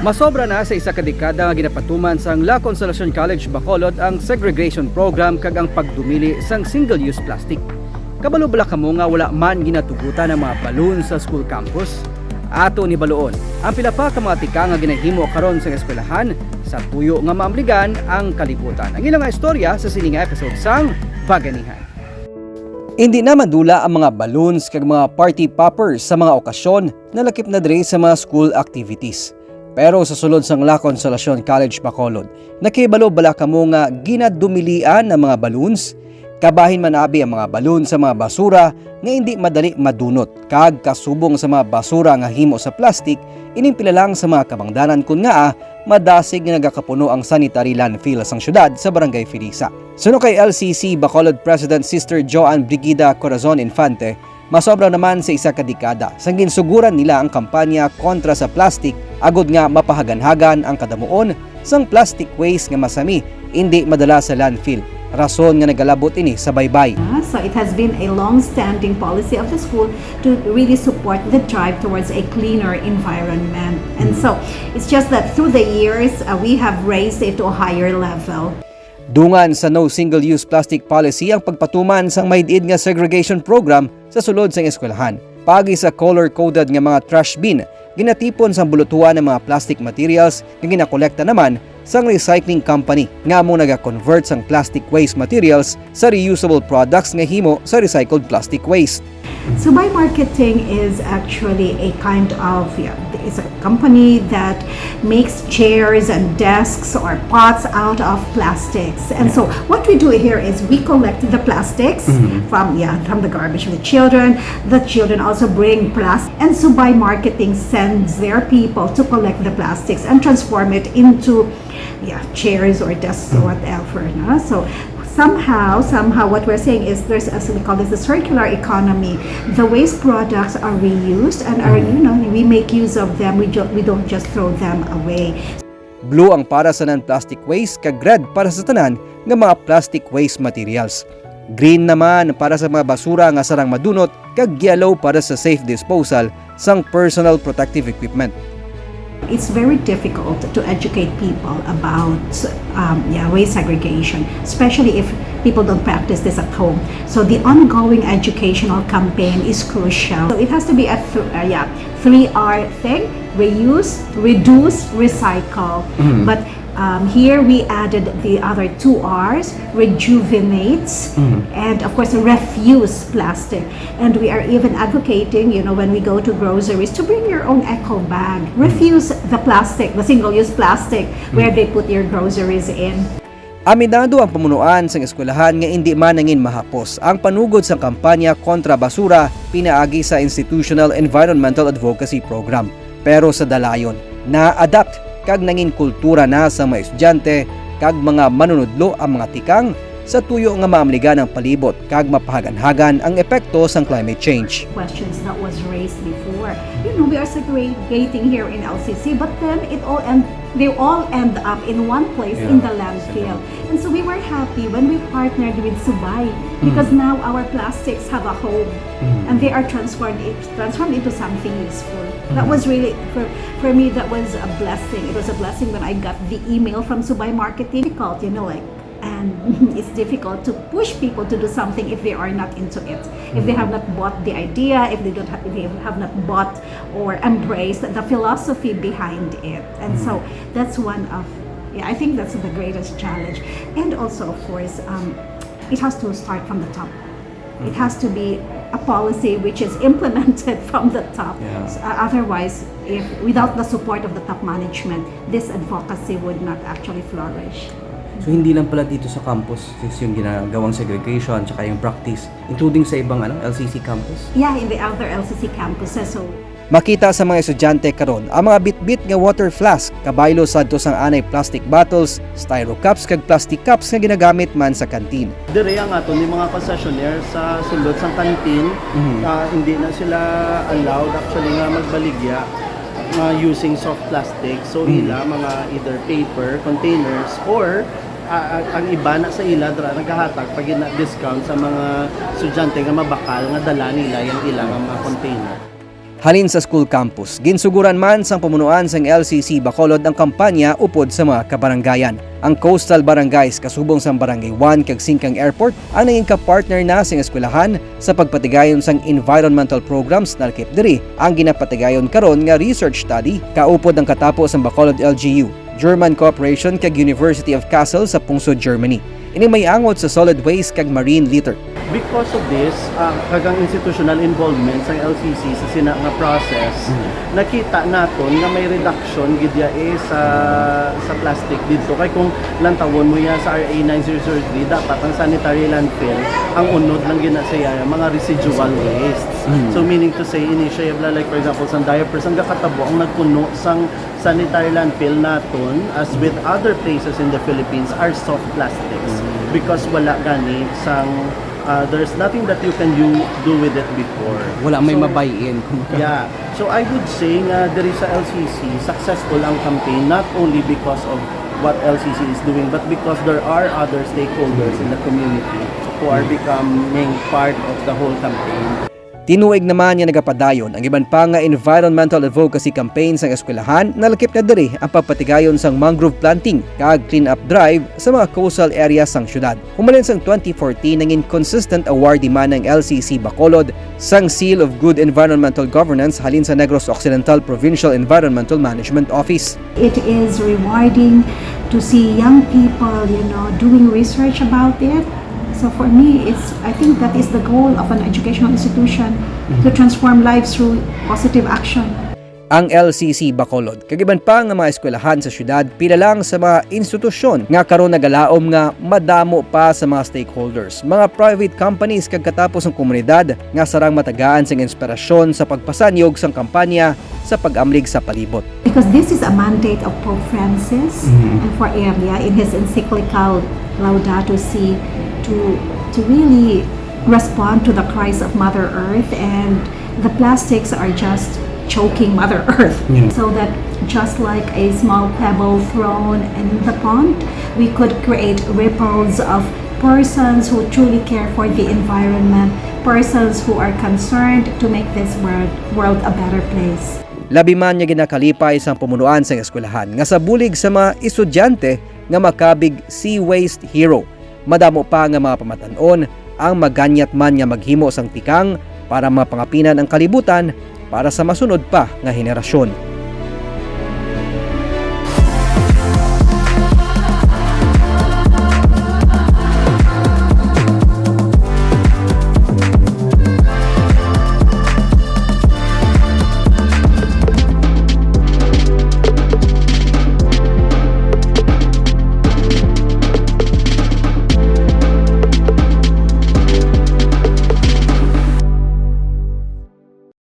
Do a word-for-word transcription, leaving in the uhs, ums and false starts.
Masobra na sa isa ka dekada nga ginapatuman sang La Consolacion College Bacolod ang segregation program kag ang pagdumili sang single-use plastic. Kabalo bala kamo nga wala man ginatugutan ang mga balloon sa school campus? Aton hibaluon ang pila pa ka mga tikang nga ginahimo karon sa eskwelahan sa tuyo nga maamligan ang kalibutan. Ang ilang nga istorya sa sini nga episode sang Baganihan. Indi na madula ang mga balloons kag mga party poppers sa mga okasyon na lakip na diri sa mga school activities. Pero sa sulod sang La Consolacion College Bacolod, nakahibalo bala kamo nga ginadumilian ang mga balloons? Kabahin man abi ang mga balloon sa mga basura nga indi madali madunot, kag kasubong sa mga basura nga himo sa plastic, ining pila lang sa mga kabangdanan kun ngaa madasig nga nagakapuno ang sanitary landfill sang syudad sa Barangay Felisa. Suno kay L C C Bacolod President Sister Joanne Brigida Corazon Infante, masobra naman sa isa ka dekada sang ginsuguran nila ang kampanya kontra sa plastic, agud nga mapahaganhagan ang kadamuon sang plastic waste nga masami indi madala sa landfill, rason nga nagalabot ini sa baybay. Uh, so it has been a long-standing policy of the school to really support the drive towards a cleaner environment. And so it's just that through the years, uh, we have raised it to a higher level. Dungan sa no single-use plastic policy ang pagpatuman sang maid-id nga segregation program sa sulod sang eskwelahan. Paagi sa color-coded nga mga trash bin, ginatipon sang bulutuan ang mga plastic materials nga ginakolekta naman sang recycling company nga amo nagakonvert sang plastic waste materials sa reusable products nga himo sa recycled plastic waste. Subay Marketing is actually a kind of, yeah, it's a company that makes chairs and desks or pots out of plastics. And so what we do here is we collect the plastics from, yeah, from the garbage of the children. The children also bring plastic, and Subay Marketing sends their people to collect the plastics and transform it into, yeah, chairs or desks or whatever. No? So somehow, somehow, what we're saying is there's, as we call this, the circular economy. The waste products are reused and are, you know, we make use of them. We, ju- we don't just throw them away. Blue ang para sa non-plastic waste kag red para sa tanan nga mga plastic waste materials. Green naman para sa mga basura nga sarang madunot kag yellow para sa safe disposal sang personal protective equipment. It's very difficult to educate people about, um, yeah, waste segregation, especially if people don't practice this at home. So the ongoing educational campaign is crucial. So it has to be a th- uh, yeah, three R thing: reuse, reduce, recycle. But um, here we added the other two R's: rejuvenates and, of course, refuse plastic. And we are even advocating, you know, when we go to groceries, to bring your own eco bag. Refuse the plastic, the single-use plastic where they put your groceries in. Aminado ang pamunuan sang eskwelahan nga indi man nangin mahapos ang panugod sang kampanya kontra basura pinaagi sa Institutional Environmental Advocacy Program. Pero sa dalayon, na-adapt kag nangin kultura na sa mga estudyante kag mga manunudlo ang mga tikang sa tuyo nga maamligan ang palibot kag mapahaganhagan ang epekto sang climate change. Questions that was raised before. You know, we are segregating here in L C C, but then it all end, they all end up in one place in the landfill. And so we were happy when we partnered with Subay because now our plastics have a home and they are transformed transformed into something useful. That was really, for, for me, that was a blessing. It was a blessing when I got the email from Subay Marketing. Difficult, you know, like, and it's difficult to push people to do something if they are not into it, if they have not bought the idea, if they don't have, if they have not bought or embraced the philosophy behind it. And so that's one of, yeah, I think that's the greatest challenge. And also, of course, um, it has to start from the top. It has to be a policy which is implemented from the top. Yeah. So, uh, otherwise, if without the support of the top management, this advocacy would not actually flourish. So hindi lang pala dito sa campus is yung ginagawang segregation tsaka yung practice, including sa ibang ano, L C C campus? Yeah, in the other L C C campuses. So Makita sa mga estudyante karon ang mga bitbit nga water flask, kabaylo sadto sang anay plastic bottles, styro cups kag plastic cups nga ginagamit man sa canteen. Dire ang aton ni mga concessionaire sa sulod sang canteen, ah, hindi na sila allowed actually nga magbaligya nga using soft plastic. So ila mga either paper containers or ah, ang, ang iba na sa ila dira nagahatag pag ina discount sa mga estudyante nga mabakal nga dala nila yung ila nga mga container. Halin sa school campus, ginsuguran man sang pamunuan sang L C C Bacolod ang kampanya upod sa mga kabaranggayan. Ang coastal barangays kasubong sang Barangay one kag Singkang Airport ang naging ka-partner na sang eskwelahan sa pagpatigayon sang environmental programs. Nalakip diri ang ginapatigayon karon nga research study kaupod ang katapo sang Bacolod L G U, German Cooperation kag University of Kassel sa pungsod Germany. Ini may angot sa solid waste kag marine litter. Because of this, ah, kag ang institutional involvement sa L C C sa sina nga process, nakita naton nga may reduction gid ya, eh, sa, sa plastic dito. Kay kung lantawon mo ya sa R A nine zero zero three, dapat ang sanitary landfill, ang unod lang gina siya, mga residual wastes. So, meaning to say, ini siya, like, for example, sang diapers, ang gakatabo ang nagpuno sang sanitary landfill naton, as with other places in the Philippines, are soft plastics because wala gani sang, uh, there's nothing that you can you do with it before. Wala may So, mabayin, kumbaga. Yeah. So I would say nga diri sa L C C, successful ang campaign not only because of what L C C is doing, but because there are other stakeholders in the community who are becoming part of the whole campaign. Tinuig naman nga nagapadayon ang iban pa nga environmental advocacy campaign sang eskwelahan, nalakip na diri ang pagpatigayon sang mangrove planting kag clean-up drive sa mga coastal areas sang syudad. Humalin sang twenty fourteen, nangin consistent awardee man ang L C C Bacolod sang Seal of Good Environmental Governance halin sa Negros Occidental Provincial Environmental Management Office. It is rewarding to see young people, you know, doing research about it. So for me, it's, I think that is the goal of an educational institution, to transform lives through positive action. Ang L C C Bacolod kag iban pa nga mga eskwelahan sa syudad pila lang sa mga institusyon nga karon nagalaom nga madamo pa sa mga stakeholders, mga private companies kag katapo sang komunidad nga sarang matagaan sing inspirasyon sa pagpasanyog sang kampanya sa pag-amlig sa palibot. Because this is a mandate of Pope Francis and for area in his encyclical Laudato Si to, to really respond to the cries of Mother Earth, and the plastics are just choking Mother Earth. Yeah. So that just like a small pebble thrown in the pond, we could create ripples of persons who truly care for the environment, persons who are concerned to make this world, world a better place. Labi man nga ginakalipay sang pamunuan sang eskwelahan nga sa bulig sa mga estudyante nga makabig Sea Waste Hero, madamo pa nga mga pamatan-on ang maganyat man nga maghimo sang tikang para mapangapinan ang kalibutan para sa masunod pa nga henerasyon.